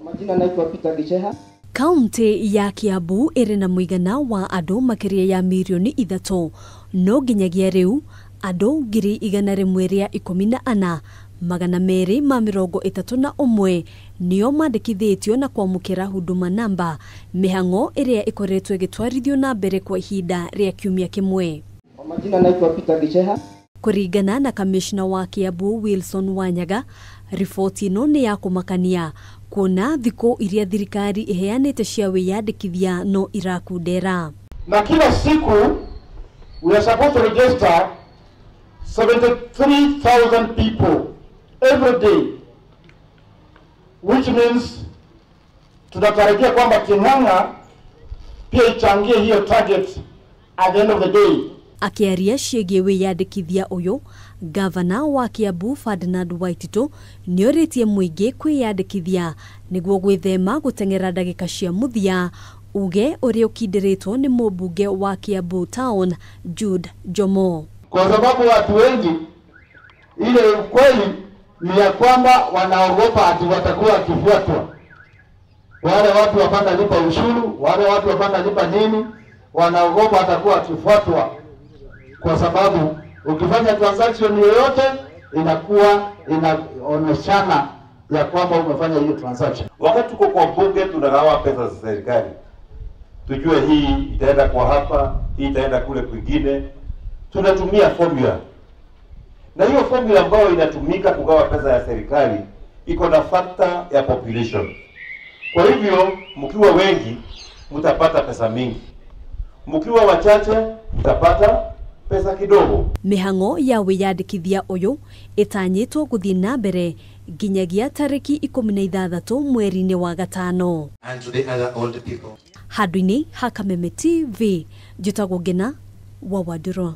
Majina naitwa Peter Gicheha. Kaunti ya Kiambu ĩrĩ na mũigana wa andũ makĩria ya mirioni 3, no nginyagia rĩu andũ 114,231 nĩo mandĩkithĩtio na kwamũkĩra Huduma Namba, mĩhang'o ĩrĩa ĩkoretwo ĩgĩtwarithio na mbere kwa ihinda rĩa kiumia kĩmwe. Kwa majina naitwa Peter Gicheha. Kũringana na kamishna wa Kiambu Wilson Wanyaga, riboti ĩno nĩ ya kũmakania kuona thikũ iria thirikari ĩheanĩte cia wĩyandĩkithia no irakundera. Na kila siku we are supposed to register 73,000 people every day, which means tunatarajia kwamba King'ang'a pia ichangie hiyo target at the end of the day. Akĩaria ciĩgiĩ wĩyandĩkithia ũyũ, gavana wa Kiambu Ferdinand Waititu nĩorĩtie mũingĩ kwĩyandĩkithia nĩguo gwĩthema gũteng'era ndagĩka cia mũthia, uge ũrĩa ũkindĩrĩtwo nĩ mũmbunge wa Kiambu Town Jude Jomo. Kwa sababu watu wengi, ile ukweli ni ya kwamba wanaogopa ati watakuwa wakifuatwa. Wale watu wapanda lipa ushuru, wale watu wapanda lipa nini, wanaogopa watakuwa wakifuatwa, kwa sababu ukifanya transaction yoyote inakuwa inaoneshana ya kwamba umefanya hiyo transaction. Wakati tuko kwa bunge tunagawa pesa za serikali, tujue hii itaenda kwa hapa, hii itaenda kule kwingine. Tunatumia formula, na hiyo formula ambayo inatumika kugawa pesa ya serikali iko na factor ya population. Kwa hivyo mkiwa wengi mtapata pesa mingi, mkiwa wachache mtapata pesa kidogo. Mĩhang'o ya wĩyandĩkithia ũyũ ĩtanyĩtwo gũthiĩ na mbere nginyagia tarĩki 16 mweri-inĩ wa gatano. And to the other old people. Handũ-inĩ ha Kameme TV, njĩtagwo Ngina wa Wandũrũ.